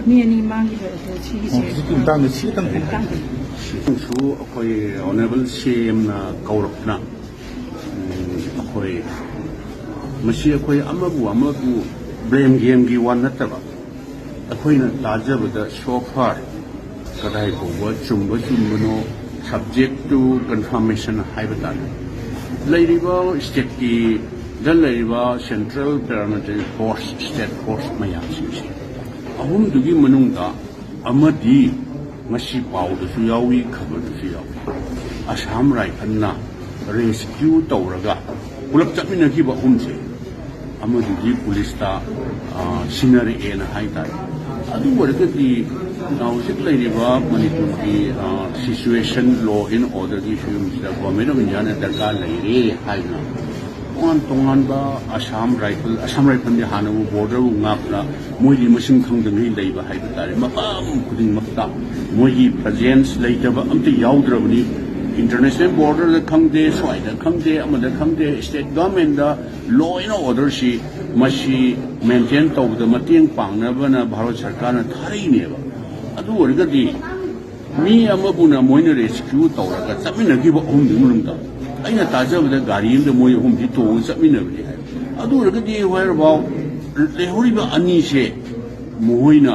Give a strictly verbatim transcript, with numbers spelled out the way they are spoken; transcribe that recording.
ꯃꯤ ꯑꯅꯤ ꯃꯥꯡꯈꯤꯕ ꯑꯗꯣ ꯁꯤꯒꯤꯁꯦ ꯍꯧꯖꯤꯛꯀꯤ ꯃꯇꯥꯡꯗ ꯁꯤ ꯈꯤꯇꯪ ꯍꯥꯏꯕꯤꯌꯨ꯫ ꯃꯇꯥꯡꯗ꯫ ꯁꯤꯁꯨ ꯑꯩꯈꯣꯏ ꯑꯣꯅꯔꯦꯕꯜ ꯁꯤ ꯑꯦꯝꯅ ꯀꯧꯔꯛꯇꯅ, ꯎꯝ, ꯑꯩꯈꯣꯏ ꯃꯁꯤ ꯑꯩꯈꯣꯏ ꯑꯃꯕꯨ ꯑꯃꯕꯨ ꯕ꯭ꯂꯦꯝ ꯒꯦꯝꯒꯤ ꯋꯥ ꯅꯠꯇꯕ, ꯑꯩꯈꯣꯏꯅ ꯇꯥꯖꯕꯗ so far ꯀꯗꯥꯏ ꯐꯥꯎꯕ ꯆꯨꯝꯕ ꯆꯨꯝꯕꯅꯣ, subject to confirmation ꯍꯥꯏꯕ ꯇꯥꯔꯦ꯫ ꯂꯩꯔꯤꯕ ꯁ꯭ꯇꯦꯠꯀꯤꯗ ꯂꯩꯔꯤꯕ central paramilitary force, state force ꯃꯌꯥꯝꯁꯤꯡꯁꯦ ꯑꯍꯨꯝꯗꯨꯒꯤ ꯃꯅꯨꯡꯗ ꯑꯃꯗꯤ ꯉꯁꯤ ꯄꯥꯎꯗꯁꯨ ꯌꯥꯎꯏ, ꯈꯕꯔꯗꯁꯨ ꯌꯥꯎꯏ, ꯑꯁꯥꯝ ꯔꯥꯏꯐꯜꯅ ꯔꯦꯁꯀ꯭ꯌꯨ ꯇꯧꯔꯒ ꯄꯨꯂꯞ ꯆꯠꯃꯤꯟꯅꯈꯤꯕ ꯑꯍꯨꯝꯁꯦ ꯑꯃꯗꯨꯗꯤ ꯄꯨꯂꯤꯁꯇ, ꯑ, ꯁꯤꯟꯅꯔꯛꯑꯦꯅ ꯍꯥꯏ ꯇꯥꯔꯦ꯫ ꯑꯗꯨ ꯑꯣꯏꯔꯒꯗꯤ, ꯑ, ꯍꯧꯖꯤꯛ ꯂꯩꯔꯤꯕ ꯃꯅꯤꯄꯨꯔꯒꯤ, ꯑ, situation, law and orderꯒꯤ ꯐꯤꯕꯝꯁꯤꯗ Government of Indiaꯅ ꯗꯔꯀꯥꯔ ꯂꯩꯔꯦ ꯍꯥꯏꯗꯅ ꯇꯣꯉꯥꯟ ꯇꯣꯉꯥꯟꯕ ꯑꯁꯥꯝ ꯔꯥꯏꯐꯜ, ꯑꯁꯥꯝ ꯔꯥꯏꯐꯜꯗꯤ ꯍꯥꯟꯅꯕꯨ borderꯕꯨ ꯉꯥꯛꯇꯅ ꯃꯣꯏꯗꯤ ꯃꯁꯤꯡ ꯈꯪꯗꯉꯩ ꯂꯩꯕ ꯍꯥꯏꯕ ꯇꯥꯔꯦ꯫ ꯃꯐꯝ ꯈꯨꯗꯤꯡꯃꯛꯇ ꯃꯣꯏꯒꯤ presence ꯂꯩꯇꯕ ꯑꯝꯇ ꯌꯥꯎꯗ꯭ꯔꯕꯅꯤ꯫ International borderꯗ ꯈꯪꯗꯦ, ꯁ꯭ꯋꯥꯏꯗ ꯈꯪꯗꯦ, ꯑꯃꯗ ꯈꯪꯗꯦ, state governmentꯗ law and orderꯁꯤ ꯃꯁꯤ maintain ꯇꯧꯕꯗ ꯃꯇꯦꯡ ꯄꯥꯡꯅꯕꯅ ꯚꯥꯔꯠ ꯁꯔꯀꯥꯔꯅ ꯊꯥꯔꯛꯏꯅꯦꯕ꯫ ꯑꯗꯨ ꯑꯣꯏꯔꯒꯗꯤ ꯃꯤ ꯑꯃꯕꯨꯅ ꯃꯣꯏꯅ ꯔꯦꯁꯀ꯭ꯌꯨ ꯇꯧꯔꯒ ꯆꯠꯃꯤꯟꯅꯈꯤꯕ ꯑꯍꯨꯝꯗꯨꯒꯤ ꯃꯅꯨꯡꯗ ꯑꯩꯅ ꯇꯥꯖꯕꯗ ꯒꯥꯔꯤ ꯑꯃꯗ ꯃꯣꯏ ꯑꯍꯨꯝꯗꯤ ꯇꯣꯡꯉꯒ ꯆꯠꯃꯤꯟꯅꯕꯅꯤ ꯍꯥꯏ꯫ ꯑꯗꯨ ꯑꯣꯏꯔꯒꯗꯤ whereabout ꯂꯩꯍꯧꯔꯤꯕ ꯑꯅꯤꯁꯦ ꯃꯈꯣꯏꯅ